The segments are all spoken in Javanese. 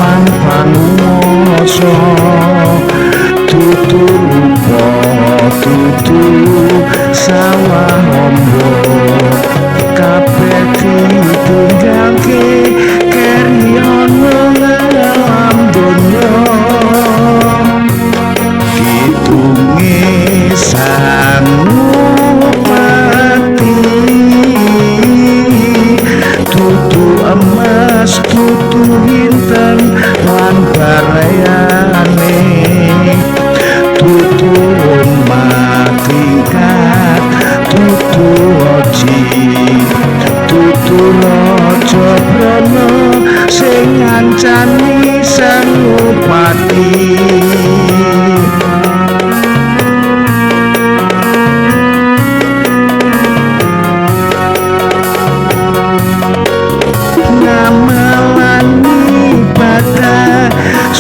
lan panguwasa. Dudu rupa dudu sawah ombo kabeh ditinggalke keri ana alam donya. Kidunge Sangupati dudu emas dudu inten lan barayane, dudu omah tingkat dudu aji, dudu raja brana sing ngancani Sangupati.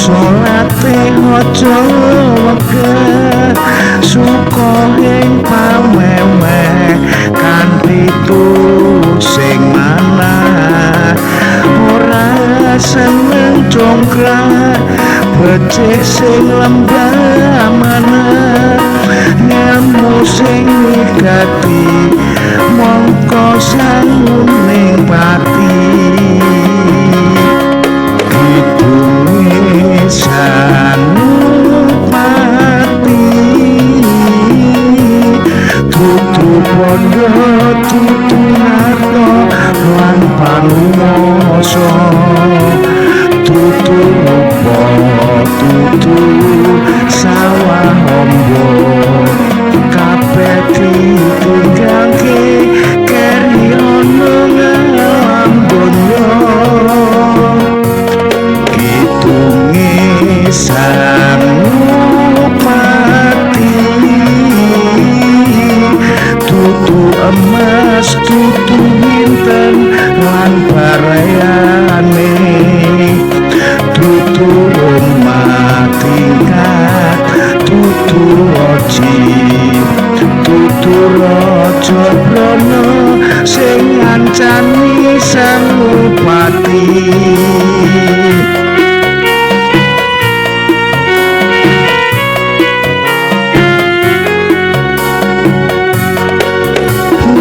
Salate aja wegah suka ing pawewe kanthi sing manah, ora seneng congkrah becik sing lembah manah, ngelmu sing wigati mongko sanguning pati. Kidunge Sangupati dudu bondo dudu harta lan panguwasa, dudu rupa dudu sawah ombo kabeh ditinggalke keri ana alam donya. Kidunge Sangupati dudu emas dudu inten lan barayane, dudu omah tingkat dudu aji, dudu raja brana sing ngancani Sangupati.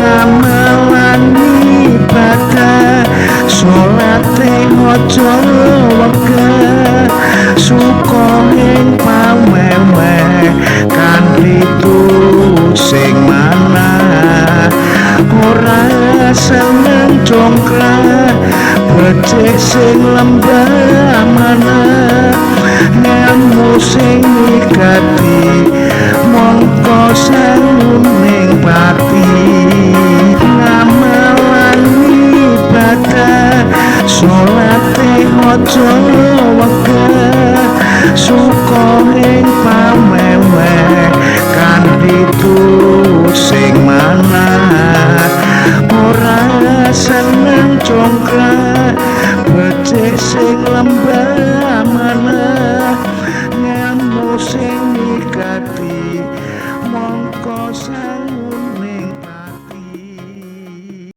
Ngamalan ibadah salate aja wegah suka ing pawewe kanthi sing manah, ora seneng congkrah becik sing lembah manah, ngelmu sing wigati mongko sanguning pati. Ngamalan ibadah salate aja wegah suka ing pawewe kanthi sing manah, ora seneng congkrah becik sing lembah